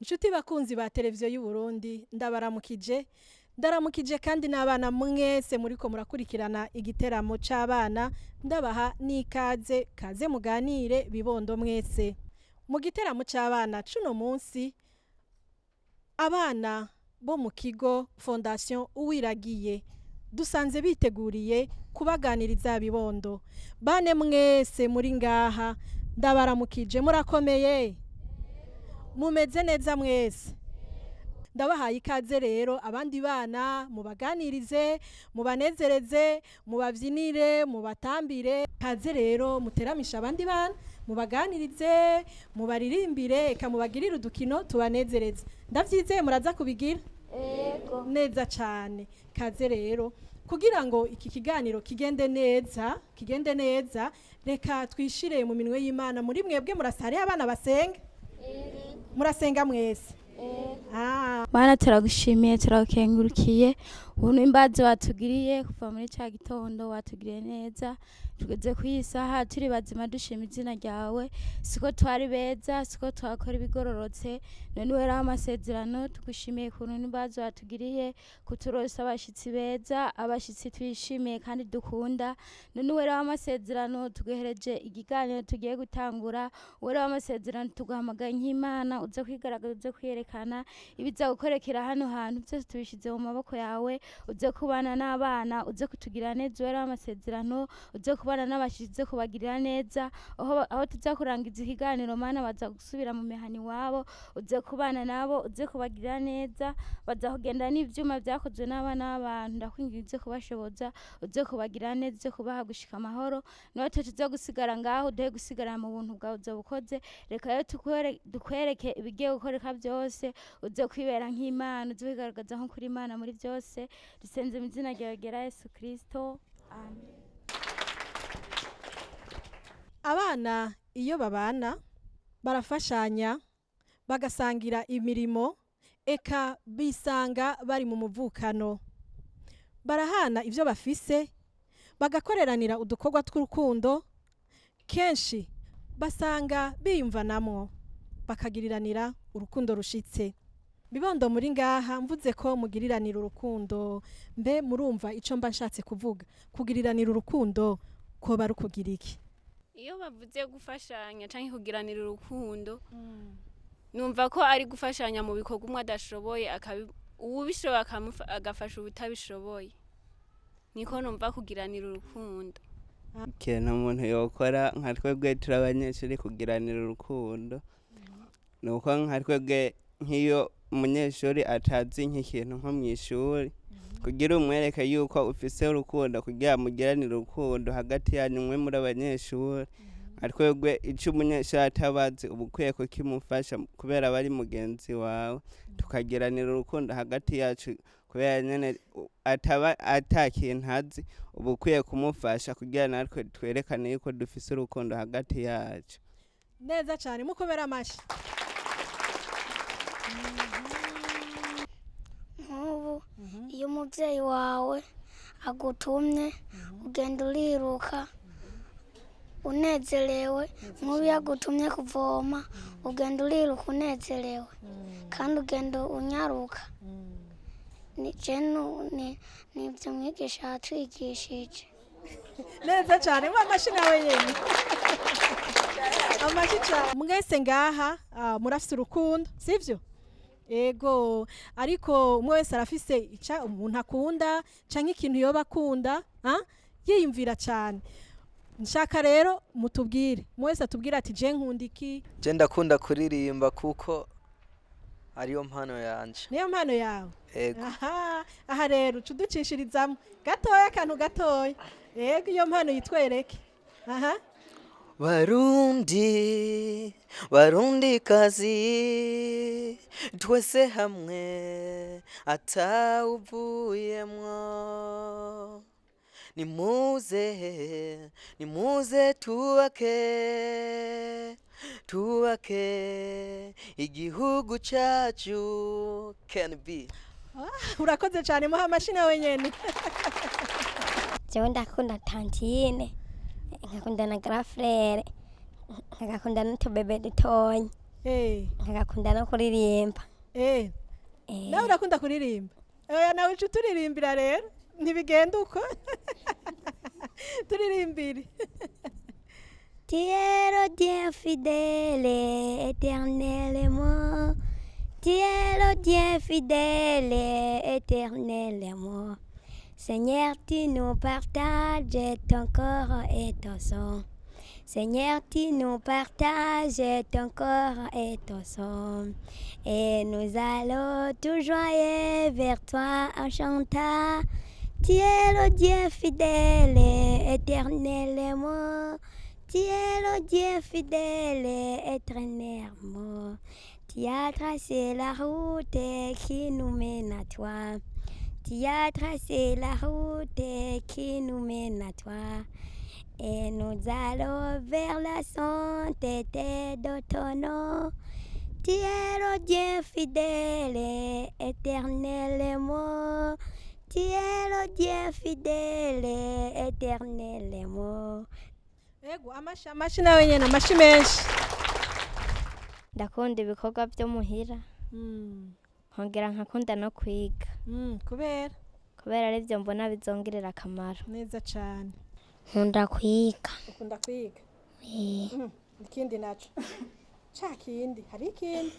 Nshuti bakunzi ba televiziyo y'u Burundi, ndabaramukije, ndaramukije kandi n'abana mwese muriko murakurikirana igiteramo c'abana, ndabaha n'ikaze, kaze muganire bibondo mwese. Mu giteramo c'abana cuno munsi, abana bo mu kigo Fondation Uwiragiye dusanze biteguriye kubaganiriza bibondo. Bane mwese muri ngaha ndabaramukije, murakomeye? Mumeze neza mwese? Ndabahaye ikaze rero, abandi bana mubaganirize, mubanezereze, mubavyinire, mubatambire. Kaze rero muteramishe abandi bana, mubaganirize, mubaririmbire, eka mubagirire udukino tubanezereze. Ndavyizeye muraza kubigira neza cane. Kaze rero, kugira ngo iki kiganiro kigende neza, kigende neza, reka twishire mu minwe y'Imana. Muri mwebwe murasa, hariho abana basenga? Murasenga mwese? Ah. Mana, turagushimiye, turagukengurukiye ubuntu imbazi watugiriye kuva muri ca gitondo. Watugiriye neza, tugeze ku iyi saha turi bazima, dushima izina ryawe. Siko twari beza, siko twakora ibigororotse, none weraho amasezerano. Tugushimiye ukuntu n'imbazi watugiriye kuturosa abashitsi beza, abashitsi twishimiye kandi dukunda. None weraho amasezerano, tuguhereje ikiganiro tugiye gutangura. Weraho amasezerano, tuguhamagaye nk'Imana, uze kwigaragaza, uze kwiyerekana. Ibiza gukorekera hano hantu byose tubishyize mu maboko yawe. Uze kubana n'abana, uze kutugira neza. Weraho amasezerano, uze kubana n'abashitsi, uze kubagirira neza. Aho tuza kurangiza ikiganiro, Mana, baza gusubira mu mihana iwabo, uze kubana nabo, uze kubagirira neza. Baza kugenda n'ivyuma vyakozwe n'abana b'abantu. Ndakwinginze, uze kubashoboza, uze kubagirira neza, uze kubaha gushika amahoro. Natwe tuze gusigara ngaho, uduhe gusigara mu buntu bwawe uzoba ukoze. Reka rero dukwereke ibigiye gukoreka byose. Uze kwibera nk'Imana, uze kwigaragaza nko kuri Imana muri byose. Dusenze mu izina ryawe ryera Yesu Kristo, amen. Abana iyo babana barafashanya, bagasangira imirimo, eka bisanga bari mu muvukano, barahana ivyo bafise, bagakoreranira udukorwa tw'urukundo. Kenshi basanga biyumvanamwo, bakagiriranira urukundo rushitse. Bibondo muri ngaha, mvuze ko mugiriranira urukundo, mbe murumva ico mba nshatse kuvuga? Kugiriranira urukundo koba rukugira iki? Iyo bavuze gufashanya canke kugiranira urukundo, numva ko ari gufashanya mu bikorwa umwe adashoboye, uwubishoboye agafasha uwutabishoboye. Niko numva kugiranira urukundo. Ikintu umuntu yokora nka twebwe turi abanyeshuri kugiranira urukundo ni uko nka twebwe, nk'iyo umunyeshuri atazi nk'ikintu nko mu ishuri, kugira umwereke yuko ufise urukundo, kugira mugiranire urukundo hagati yanyu mwe muri abanyeshuri. Nka twebwe, ico umunyeshuri atabazi uba ukwiye kukimufasha kubera aba ari mugenzi wawe, tukagiranira urukundo hagati yacu, kubera nyene ataba ata kintu azi, uba ukwiye kumufasha kugira natwe twerekane yuko dufise urukundo hagati yacu. Neza cane, mukomera amashi. Nk'ubu iyo umubyeyi wawe agutumye, ugenda uriruka unezerewe. Nk'ubu iyo agutumye kuvoma, ugenda uriruka unezerewe kandi ugenda unyaruka. Ni je nibyo mwigisha yatwigishije. Neza cane, muha amashi nawe nyene, amashi cane. Mwese ngaha murafise urukundo, sivyo? Ego, ariko umwe wese arafise ica umuntu akunda canke ikintu yoba akunda, yiyumvira cane. Nshaka rero mutubwire, umwe wese atubwire ati: "Je nkunda iki." Je ndakunda kuririmba kuko ariyo mpano yanje. Niyo mpano yawe? Ego. Aha, aha rero uca uducishirizamwo gatoya, akantu gatoya. Ego, iyo mpano yitwereke aha. Barundi, Barundi kazi, twese hamwe atawuvuyemwo, nimuze, nimuze tubake, tubake igihugu cacu. Can be. Urakoze cyane, muha amashi nawe nyene. Jewe ndakunda tantine, nkakunda na grand frère, nkagakunda n'utubebe dutonya. Nkagakunda no kuririmba. Nawe urakunda kuririmba? Oya, nawe uca uturirimbira rero, ntibigenda uko, turirimbire. Tu es le Dieu fidèle éternellement. Tu es le Dieu fidèle éternellement. Seigneur, tu nous partages ton corps et ton sang. Seigneur, tu nous partages ton corps et ton sang. Et nous allons tout joyeux vers toi en chantant. Tu es le Dieu fidèle éternellement. Tu es le Dieu fidèle éternellement. Tu as tracé la route qui nous mène à toi. Tu as tracé la route qui nous mène à toi. Et nous allons vers la sainteté de ton nom. Tu es le Dieu fidèle éternellement. Tu es le Dieu fidèle éternellement. Ego, amashi, amashi, nawe nyene amashi menshi. Ndakunda ibikorwa byo muhira, nkongera nkakunda no kwiga. Kubera? Kubera aribyo mbona bizongerera akamaro. Neza cane. Nkunda kwiga. Ukunda kwiga. Ikindi naco ca kindi, hari ikindi?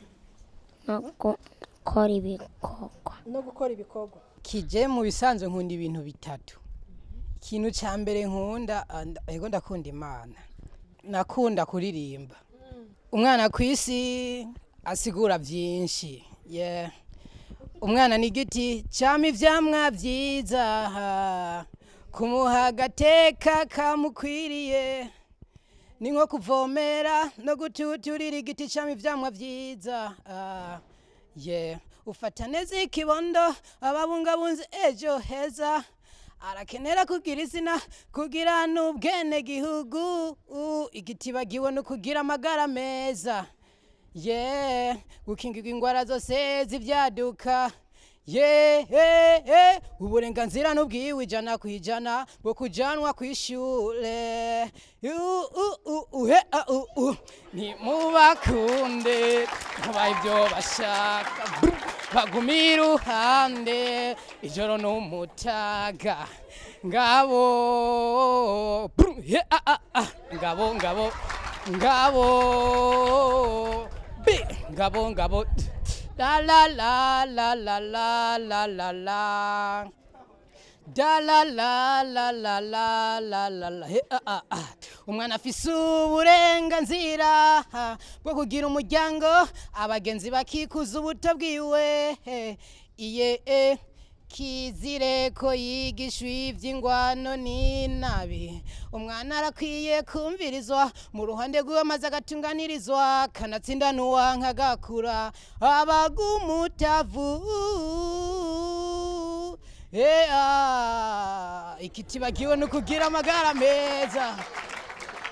No gukora ibikorwa. No gukora ibikorwa. Kije mu bisanzwe nkunda ibintu bitatu. Ikintu cya mbere nkunda, ego, ndakunda Imana, nakunda kuririmba. Umwana ku isi asigura byinshi, yeah. Umwana ni igiti cyama ivyamwa byiza, kumuha agateka kamukwiriye ni nko kuvomera no gututurira igiti cyama ivyamwa vyiza. Yeah. Ufata neza ikibondo ababungabunze ejo heza, arakenera kugira izina, kugira n'ubwene gihugu. Igitibagiwe no kugira amagara meza, yeah. Gukingirwa ingwara zose z'ibyaduka, yeah. Uburenganzira n'ubwiwe 100% bwo kujanwa kw'ishure. Uhe a u u nimubakunde ntubaye ibyo bashaka. Brr, bagume iruhande ijoro n'umutaga ngabo. Brr, he a a a ngabo, ngabo, ngabo, bi ngabo, ngabo, la la la la la la la la la da la la la la la la la la, he a a a. Umwana afise uburenganzira bwo kugira umuryango, abagenzi bakikuza ubuto bwiwe. Iye e kizire ko yigishwa iby'ingwano n'inabi. Umwana arakwiye kumvirizwa mu ruhande rw'iwe, maze agatunganirizwa, kanatsinda n'uwanka agakura abagumutavu. Ea, ikitibagiwe no kugira amagara meza,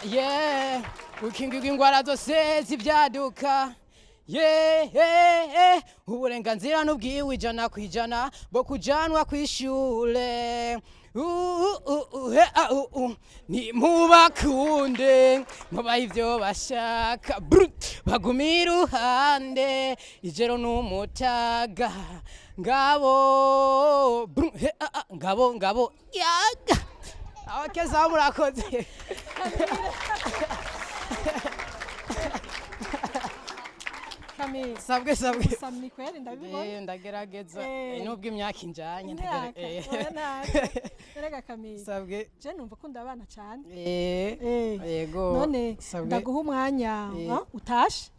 yeah. Gukingirwa ingwara zose z'ibyaduka, yeah. Uburenganzira n'ubwiwe 100% bwo kujanwa kw'ishure. He a u u nimubakunde mubahe ibyo bashaka. Brr, bagume iruhande ijoro n'umutaga ngabo. Brr, he a a ngabo, ngabo, yaga abakeza, murakoze. Kamil. Sabwe, sabwe. Samni kweli, ndabibona. Ndagerageza. Eh. Nubwo imyaka injanye. Imyaka, oya, ntacyo. Erega Kamil, Sabwe. je numva ukunda abana cane. Yego. None Sabwe. ndaguha umwanya, utashe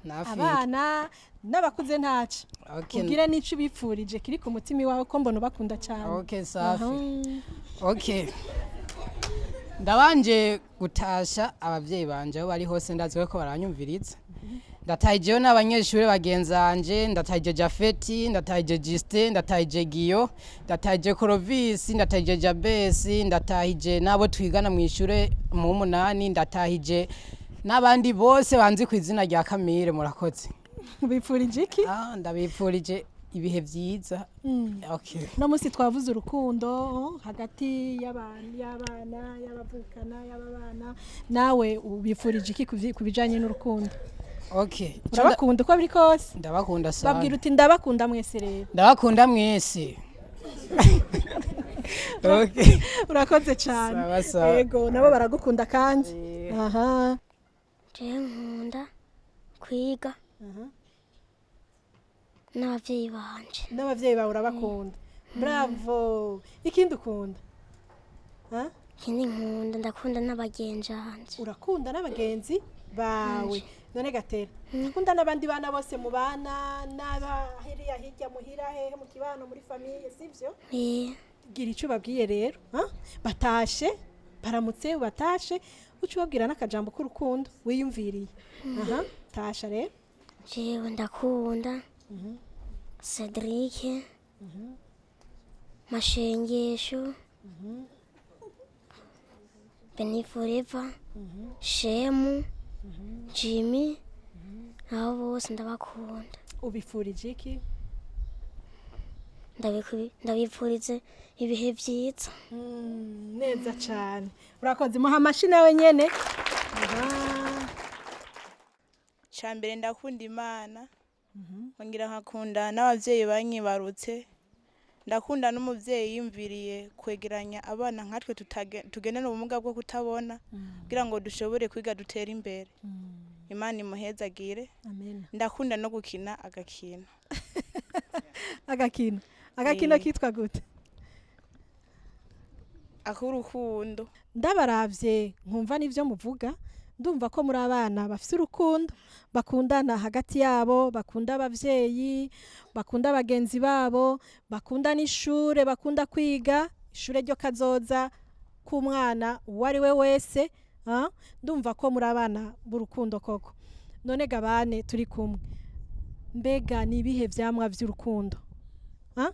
Nafi. abana n'abakuze, ntaco. Okay. Ubwire n'ico ubipfurije kiri ku mutima iwawe, ko mbona ubakunda cane. Okay, safi. Okay. Ndabanje gutasha abavyeyi banje aho bari hose, ndazi ko baranyumviriza. Ndatahijeho n'abanyeshuri bagenzanje, ndatahije Jafeti, ndatahije Justin, ndatahije Giyo, ndatahije Korovisi, ndatahije Jabesi, ndatahije n'abo twigana mu ishure mu 8, ndatahije n'abandi bose banzi ku izina rya Kamire, murakoze. Bipfurije iki? Ah, ndabipfurije ibihe vyiza. Okay. No munsi twavuze urukundo hagati y'abantu, y'abana, y'abavukana, y'ababana. Nawe ubifurije iki ku bijanye n'urukundo? Okay. Urabakunda uko biri kose. Ndabakunda sana. Babwira uti ndabakunda mwese rero. Ndabakunda mwese. Okay. Urakoze cyane. Sawa, sawa. Yego, nabo baragukunda kandi. Aha. Jewe nkunda kwiga n'ababyeyi banje. N'ababyeyi bawe urabakunda. Bravo. Ikindi ukunda? Ha? Ikindi nkunda, ndakunda n'abagenzi banje. Urakunda n'abagenzi bawe. None gatera, ukunda n'abandi bana bose mubana n'abahiriya hirya muhira hehe mu kibano muri famille, sivyo? Eh. Gira icyo ubabwiye rero, ha? Batashe, baramutse batashe, uca ubabwira n'akajambo k'urukundo wiyumviriye. Aha, tasha rero. Jewe ndakunda Cedric, Mashengesho, Beni Forever, Shemu, Jimmy, nabo bose ndabakunda. Ubifurije iki? Ndabifurize ibihe byiza. Neza cyane, urakoze. Muha amashi nawe nyene. Aha. Mbere ndakunda Imana, nkongera nkakunda n'ababyeyi banyibarutse. Ndakunda n'umubyeyi yiyumviriye kwegeranya abana nkatwe tugendana ubumuga bwo kutabona, kugira ngo dushobore kwiga dutere imbere. Imana imuhezagire. Amen. Ndakunda no gukina agakino. Agakino, agakino kitwa gute? Ak'urukundo. Ndabaravye nkumva n'ivyo muvuga, ndumva ko muri abana bafise urukundo, bakundana hagati yabo, bakunda abavyeyi, bakunda bagenzi babo, bakunda n'ishure, bakunda kwiga ishure ryo kazoza k'umwana uwo ari we wese. Ha? Ndumva ko muri abana b'urukundo koko. None gabane turi kumwe, mbega ni ibihe vyamwa vy'urukundo? Ha?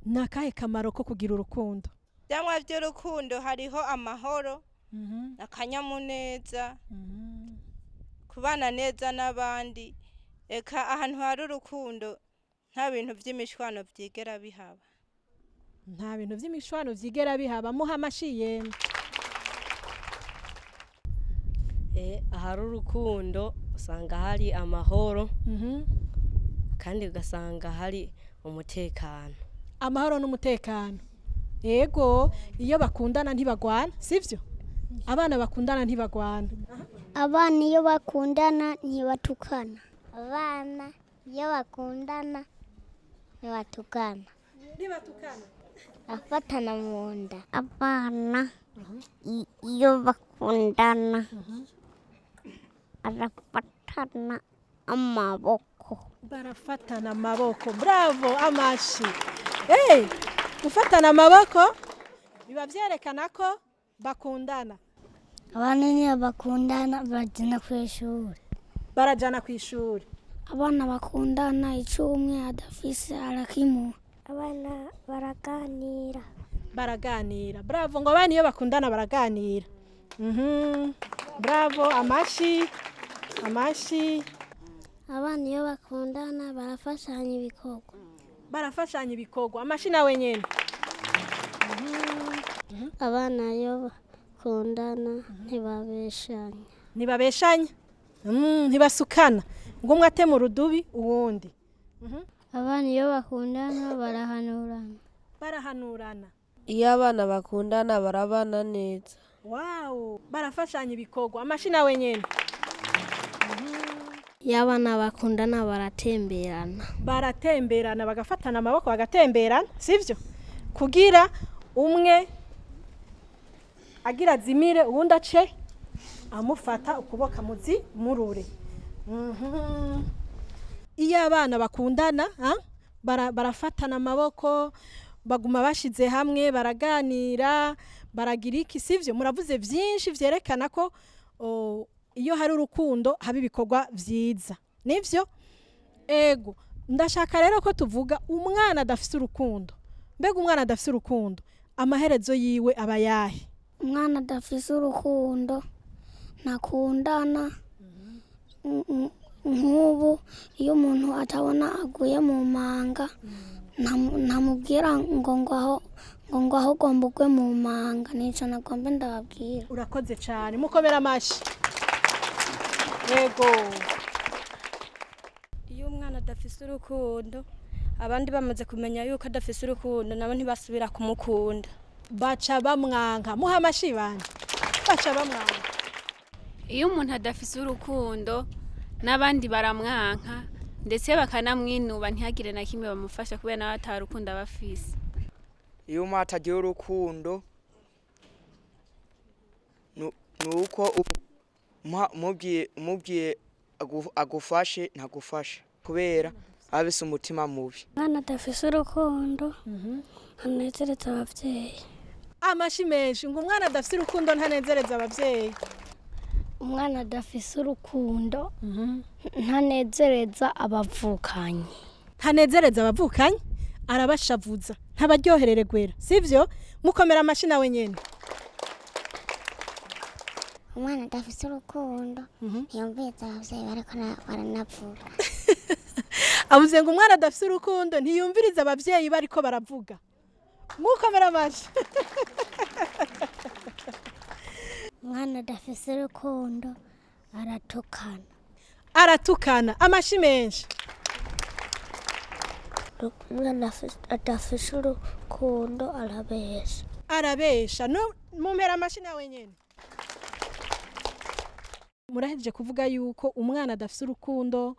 Ni akahe kamaro ko kugira urukundo? Ibyamwa by'urukundo hariho amahoro, akanyamuneza, kubana neza n'abandi. Eka ahantu hari urukundo nta bintu by'imishwano byigera bihaba. Nta bintu vy'imishwano vyigera bihaba. Muha amashi yemwe. Ahari urukundo usanga hari amahoro, kandi ugasanga hari umutekano. Amahoro n'umutekano. Yego, iyo bakundana ntibagwana, sivyo? Abana bakundana ntibagwana. Abana iyo bakundana ntibatukana. Abana iyo bakundana ntibatukana. Ntibatukana. Bafatana mu nda. Abana iyo bakundana barafatana amaboko. Barafatana amaboko. Bravo, amashi. Hey, gufatana amaboko biba vyerekana ko bakundana. Abana niyo bakundana barajana ku ishuri. Barajana ku ishuri. Abana bakundana icyo umwe adafise arakimuha. Abana baraganira. Baraganira. Bravo, ngo abana iyo bakundana baraganira. Bravo, amashi. Amashi. Abana iyo bakundana barafashanya ibikorwa. Barafashanya ibikorwa. Amashi nawe nyene. Abana iyo bakundana ntibabeshanya. Ntibabeshanya. Ntibasukana. Ngo umwe ate mu rudubi uwundi. Abana iyo bakundana barahanurana. Barahanurana. Iyo abana bakundana barabana neza. Wow, barafashanya ibikorwa. Amashi nawe nyene. Iyo abana bakundana baratemberana. Baratemberana, bagafatana amaboko bagatemberana, sivyo? Kugira umwe agira azimire uwundi ace amufata ukuboko amuzi murure. Iyo abana bakundana, ha? Barafatana amaboko, baguma bashize hamwe, baraganira, baragira iki, sivyo? Muravuze vyinshi vyerekana ko iyo hari urukundo haba ibikorwa vyiza, nivyo? Ego, ndashaka rero ko tuvuga umwana adafise urukundo. Mbega umwana adafise urukundo amaherezo yiwe aba yahe? Umwana adafise urukundo ntakundana. Nk'ubu iyo umuntu atabona aguye mu manga, ntamubwira ngo ngaho, ngo ngaho ugomba ugwe mu manga. Nico nagomba ndababwira. Urakoze cyane, mukomera amashi. Yego. Adafise urukundo, abandi bamaze kumenya yuko adafise urukundo, nabo ntibasubira kumukunda. Baca bamwanka. Muha amashi bande. Baca bamwanka. Iyo umuntu adafise urukundo, n'abandi baramwanka, ndetse bakanamwinuba, ntihagire na kimwe bamufasha kubera nawe ata rukundo aba afise. Iyo umwe atagira urukundo, ni uko umubwiye agufashe ntagufashe kubera aba afise umutima mubi. Umwana adafise urukundo ntanezereza ababyeyi. Amashi menshi. Ngo umwana adafise urukundo ntanezereza ababyeyi. Umwana adafise urukundo ntanezereza abavukanyi. Ntanezereza abavukanyi, arabashavuza, ntabaryoherere gwera, sivyo? Mukomera amashi nawe nyene. Umwana adafise urukundo ntiyumviriza ababyeyi bariko baranavuga. Avuze ngo umwana adafise urukundo ntiyumviriza ababyeyi bariko baravuga. Mukomera amashi. Umwana adafise urukundo aratukana. Aratukana. Amashi menshi. Umwana adafise urukundo arabesha. Arabesha. No mumpera amashi nawe nyene. Murahejeje kuvuga yuko umwana adafise urukundo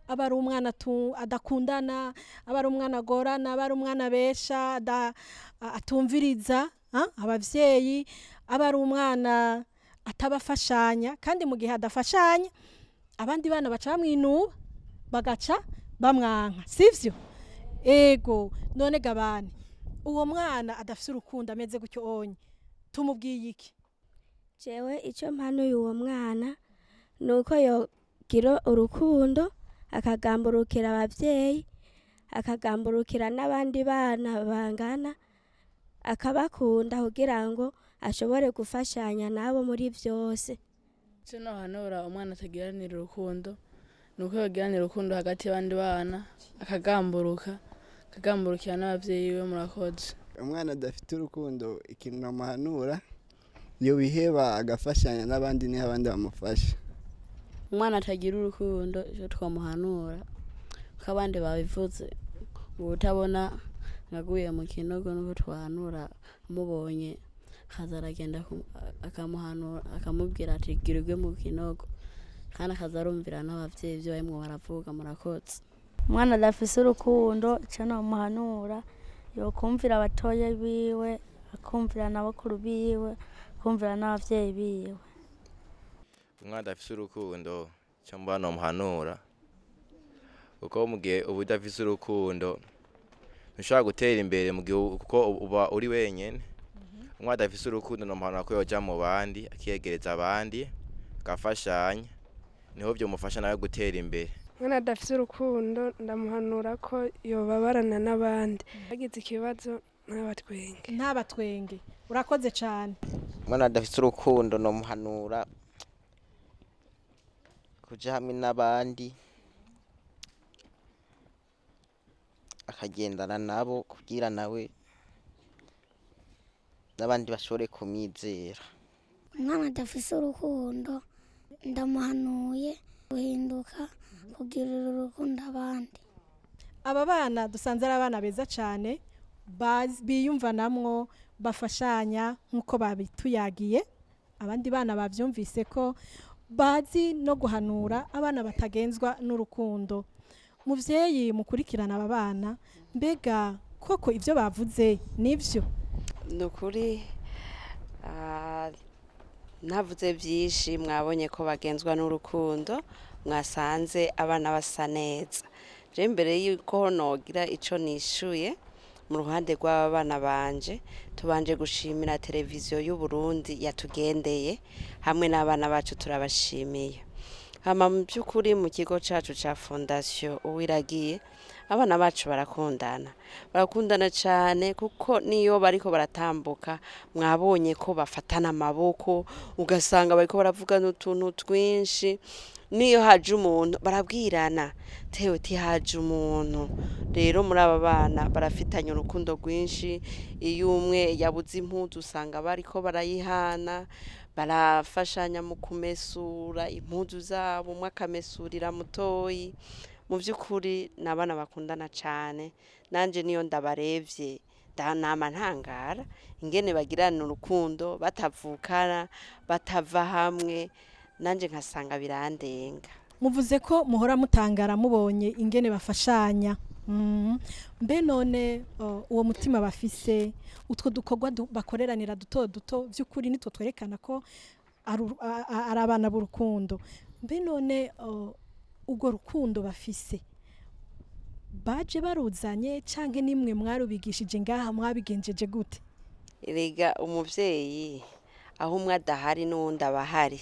aba ari umwana adakundana, aba ari umwana agorana, aba ari umwana abesha, atumviriza abavyeyi, aba ari umwana atabafashanya, kandi mu gihe adafashanya abandi bana baca bamwinuba, bagaca bamwanka, sivyo? Ego. None gabane, uwo mwana adafise urukundo ameze gutyo onye tumubwiye iki? Jewe icyo mpanuye uwo mwana ni uko yogira urukundo, akagamburukira ababyeyi, akagamburukira n'abandi bana bangana, akabakunda kugira ngo ashobore gufashanya nabo muri byose. Icyo nohanura umwana atagiranira urukundo ni uko yogiranira urukundo hagati y'abandi bana, akagamburuka, akagamburukira n'ababyeyi biwe. Murakoze. Umwana adafite urukundo, ikintu namuhanura, yobiheba agafashanya n'abandi, niho abandi bamufasha. Umwana atagira urukundo, icyo twamuhanura, ko abandi babivuze, ngo utabona nkaguye mu kinogo, nuko twahanura amubonye akaza aragenda akamuhanura, akamubwira ati gira ugwe mu kinogo, kandi akaza arumvira n'abavyeyi ibyo barimwo baravuga. Murakoze. Umwana adafise urukundo, icyo namuhanura, yokumvira abatoya biwe, akumvira na bakuru biwe, akumvira n'abavyeyi biwe. Umwana adafise urukundo, icyo mbona nomuhanura, kuko mu gihe uba udafise urukundo ntushobora gutera imbere, mu gihe kuko uba uri wenyene. Umwana adafise urukundo nomuhanura ko yoja mu bandi, akiyegereza abandi, agafashanya, niho vyomufasha nawe gutera imbere. Umwana adafise urukundo ndamuhanura ko yobabarana n'abandi, bagize ikibazo ntabatwenge. Ntabatwenge. Urakoze cyane. Umwana adafise urukundo nomuhanura kuja hamwe n'abandi, akagendana nabo kugira nawe n'abandi bashobore kumwizera. Umwana adafise urukundo ndamuhanuye guhinduka, kugirira urukundo abandi. Aba bana dusanze ari abana beza cyane, biyumvanamwo, bafashanya nk'uko babituyagiye. Abandi bana bavyumvise ko bazi no guhanura abana batagenzwa n'urukundo. Muvyeyi mukurikirana aba bana, mbega koko ivyo bavuze nivyo? Ni ukuri, ntavuze byinshi, mwabonye ko bagenzwa n'urukundo, mwasanze abana basa neza. Je mbere yuko nogira ico nishuye mu ruhande rw'aba bana banje, tubanje gushimira televiziyo y'u Burundi yatugendeye hamwe n'abana bacu, turabashimiye. Hama mu by'ukuri mu kigo cacu ca Fondation Uwiragiye, abana bacu barakundana, barakundana cyane, kuko niyo bariko baratambuka mwabonye ko bafatana amaboko, ugasanga bariko baravugana utuntu twinshi. Niyo haje umuntu barabwirana, tewe tihaje umuntu. Rero muri aba bana barafitanye urukundo rwinshi. Iyo umwe yabuze impuzu usanga bariko barayihana, barafashanya mu kumesura impuzu zabo, umwe akamesurira mutoyi. Mu by'ukuri ni abana bakundana cyane, nanjye niyo ndabarevye nama ntangara ingene bagirana urukundo batavukana, batava hamwe, nanjye nkasanga birandenga. Muvuze ko muhora mutangara mubonye ingene bafashanya. Mbe none uwo mutima bafise, utwo dukorwa bakoreranira duto duto, by'ukuri nitwo twerekana ko ari abana b'urukundo. Mbe none urwo rukundo bafise baje baruzanye, canke nimwe mwarubigishije ngaha, mwabigenjeje gute? Erega umuvyeyi aho umwe adahari n'uwundi aba ahari,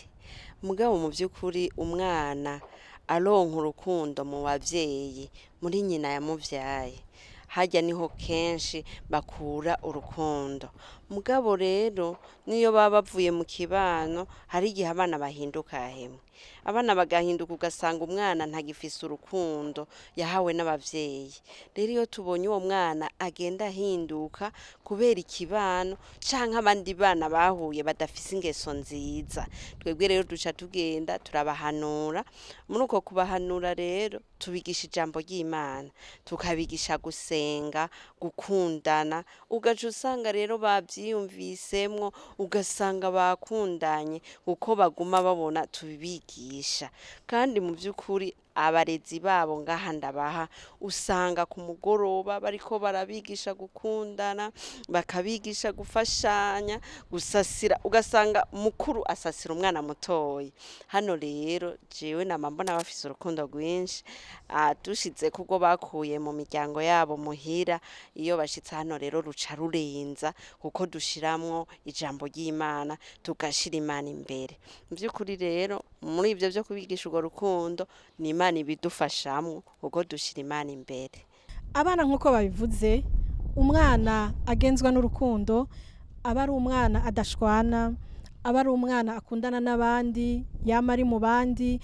mugabo mu by'ukuri umwana aronka urukundo mu bavyeyi, muri nyina yamuvyaye, harya niho kenshi bakura urukundo. Mugabo rero niyo baba bavuye mu kibano, hari igihe abana bahinduka hemwe, abana bagahinduka, ugasanga umwana ntagifise urukundo yahawe n'abavyeyi. Rero iyo tubonye uwo mwana agenda ahinduka kubera ikibano canke abandi bana bahuye badafise ingeso nziza, twebwe rero duca tugenda turabahanura. Muri uko kubahanura rero tubigisha ijambo ry'Imana, tukabigisha gusenga, gukundana, ugaca usanga rero bavyiyumvisemwo, ugasanga bakundanye kuko baguma babona tubibigisha. Kandi mu by'ukuri abarezi babo ngaha ndabaha, usanga ku mugoroba bariko barabigisha gukundana, bakabigisha gufashanya, gusasira, ugasanga mukuru asasira umwana mutoyi. Hano rero jewe nama mbona bafise urukundo rwinshi, dushize kubwo bakuye mu miryango yabo muhira, iyo bashitse hano rero ruca rurenza, kuko dushiramwo ijambo ry'Imana, tugashira Imana imbere. Mu by'ukuri rero muri ivyo vyo kubigisha urwo rukundo ni Imana ibidufashamwo, kuko dushira Imana imbere. Abana nk'uko babivuze, umwana agenzwa n'urukundo aba ari umwana adashwana, aba ari umwana akundana n'abandi, yama ari mu bandi,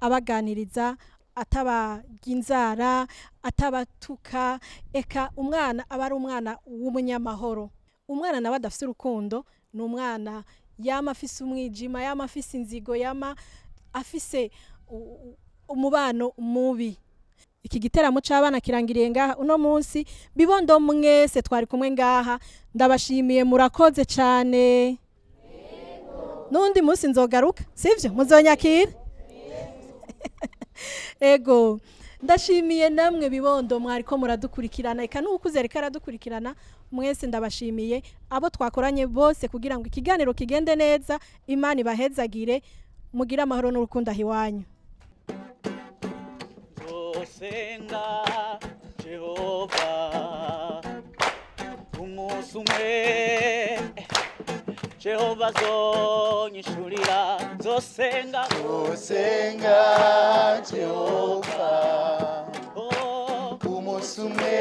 abaganiriza, atabarya inzara, atabatuka, eka umwana aba ari umwana w'umunyamahoro. Umwana nawe adafise urukundo ni umwana yama afise umwijima, yama afise inzigo, yama afise umubano mubi. Iki giteramo c'abana kirangiriye ngaha uno munsi. Bibondo mwese twari kumwe ngaha, ndabashimiye, murakoze cane. N'undi munsi nzogaruka, sivyo? Muzonyakira? Ego, ndashimiye namwe bibondo mwariko muradukurikirana, eka n'uwukuze ariko aradukurikirana, mwese ndabashimiye, abo twakoranye bose kugira ngo ikiganiro kigende neza. Imana ibahezagire, mugire amahoro n'urukundo aho iwanyu. Nzosenga Jehova umunsi umwe, Jehova azonyishurira. Nzosenga, Nzosenga Jehova umunsi umwe,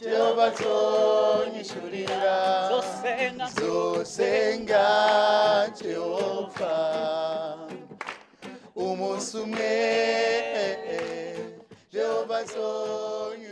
Jehova azonyishurira. Nzosenga, Nzosenga Jehova umunsi umwe, Jehova azonyishurira.